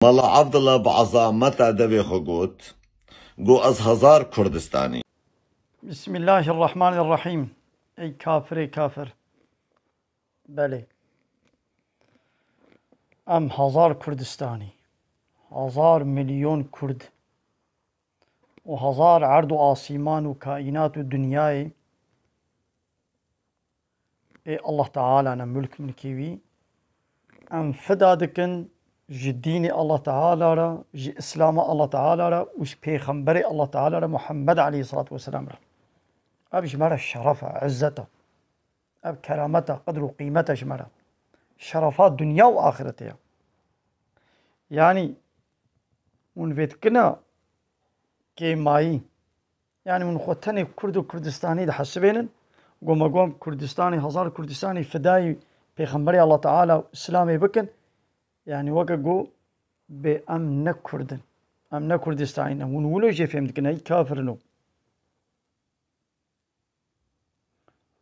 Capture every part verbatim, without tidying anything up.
Mala Abdullah bi ezameta devê xwe got, got, "Ez hezar Kurdistanî." Bismillahirrahmanirrahim. Ey kafirê kafir. Belê. Em hezar Kurdistanî, hezar milyon Kurd û hezar erd û asîman û kaînat û dinyayê ê Allah Teala ne, mulk milkê wî. Em fida dikin ji dînê Allah Teala re, ji Îslama Allah Teala re û ji pêxemberê Allah Teala re, Muhammed aleyhissalatu vesselam re. Ev ji me re şeref e, izzet e. Ev keramet e, qedr û qîmet e ji me re. Şerefa dinya û axirete ye. Yanî hûn vê dikine kêmayî. Yanî hûn xwe tenê Kurd û Kurdistanî dihesibênin. Go me got Kurdistanî, hezar Kurdistanî fidayî Pêxemberê Allah Teala û Îslamê bikin. Yanî weke go bê em ne Kurd in. Em ne Kurdistanî ne. Hûn wilo jê fêm dikin, ey kafir in û.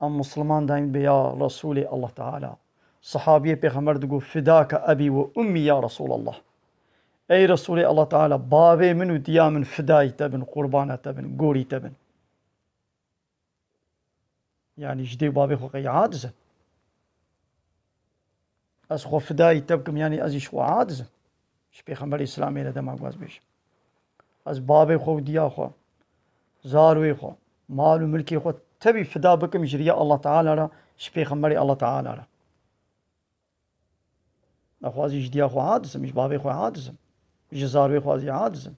Em Musliman dayîn bê ya Resûlê Allah Teala. Sahabiyê Pêxember digot, "Fidake ebî ve ummî ya Resûlallah." Ey Resûlê Allah Teala, bavê min û diya min fidayî te bin, qurbana te bin, gorî te bin. Yanî ji dê û bavê xwe qey aciz in. Ez xwe fidayî te bikim, yanî ez jî ji xwe aciz im. Ji Pêxemberê Îslamê re dema ku ez bêjim. Ez bavê xwe û diya xwe, zarwê xwe, mal û milkê xwe tevî fida bikim ji riya Allah Teala re, ji Pêxemberê Allah Teala re. Ez xwe zî ji diya xwe aciz im, ji bavê xwe aciz im. Ji zarwê xwe zî aciz im.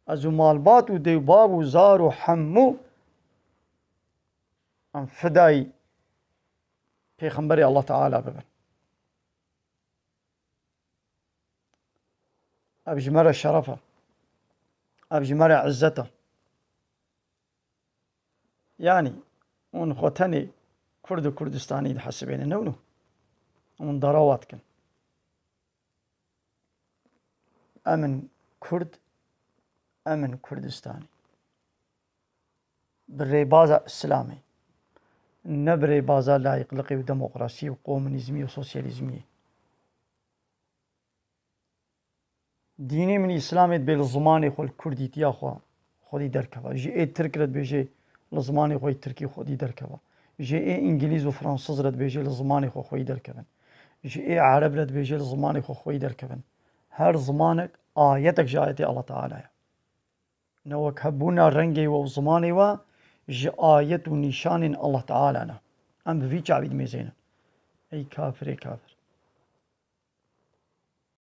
Ez û malbat û dê û bav û zar û hemû em fidayî Pêxemberê Allah Teala bibin. Ev ji me re şeref e. Ev ji me re izzet e. Yanî, hûn xwe tenê Kurd û Kurdistanî dihesibênin, ne wilo? Hûn darawa dikin. Em in Kurd, em in Kurdistanî. Bi rêbaza Îslamê. Ne bi rêbaza layîqliqê û demokrasiyê û komunîzmî û sosyalîzmiyê. Dînê min Îslamê dibê li zimanê xwe, li kurdîtiya xwe, xwedî derkeva. Ji ê Tirk re dibêjê li zimanê xwe yê Tirkî xwedî derkeva. Ji ê Îngilîz û Fransiz re dibêjê li zimanê xwe xwedî derkevin. Ji ê Ereb re dibêjê li zimanê xwe xwedî derkevin. Her zimanek ayetek ji ayetê Allah Teala ye. Ne wek hebûna rengê we û zimanê we ji ayet û nîşanên Allah Teala ne. Em bi vî çavî dimêzênin. Ey kafirê kafir.